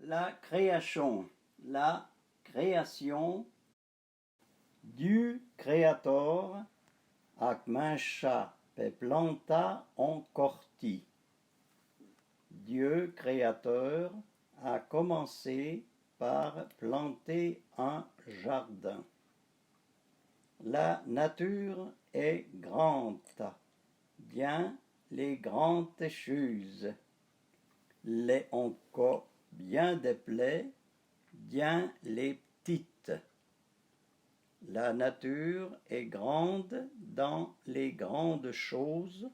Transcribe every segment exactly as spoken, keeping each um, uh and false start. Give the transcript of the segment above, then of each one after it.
La création, la création. Diu Créator a kminchà pe plantâ on corti. Dieu créateur a commencé par planter un jardin. La nature è granda, dyin lé grande cheuze. L'è onko byin de plé dyin lé ptite. La nature est grande dans les grandes choses,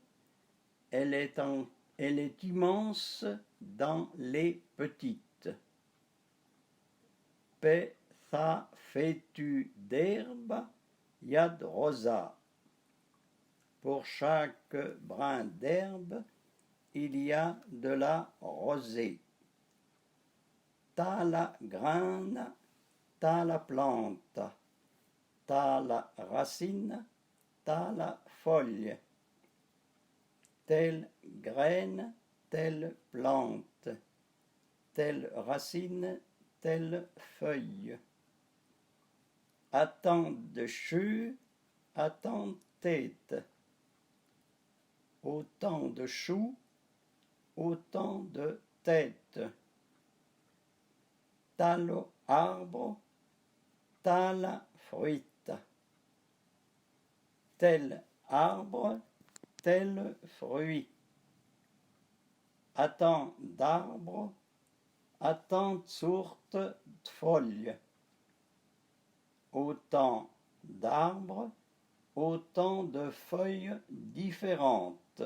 elle est en, elle est immense dans les petites. Pe sa fétu d'erba y a d' roza. Pour chaque brin d'herbe, il y a de la rosée. Tala grana, tala planta, tala racina, tala folha. Telle graine, telle plante, telle racine, telle feuille. Atan de chu, atan de tête. Autant de choux, autant de têtes. Talo arbre, tala fruita. Tel arbre, tel fruit. Atan d'arbre, atan tsourte de folha. Autant d'arbres, autant de feuilles différentes.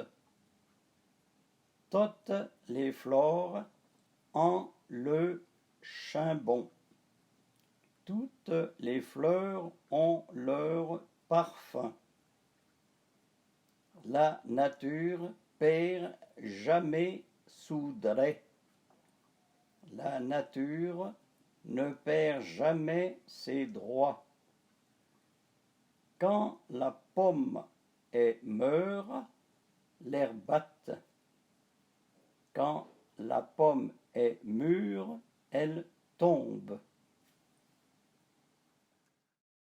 Totes les fleurs ont leur chimbon. Toutes les fleurs ont leur parfum. La nature perd jamais sou drè. La nature ne perd jamais ses droits. Kan la poma è meura, l'è rbata. Quand la pomme est mûre, elle tombe.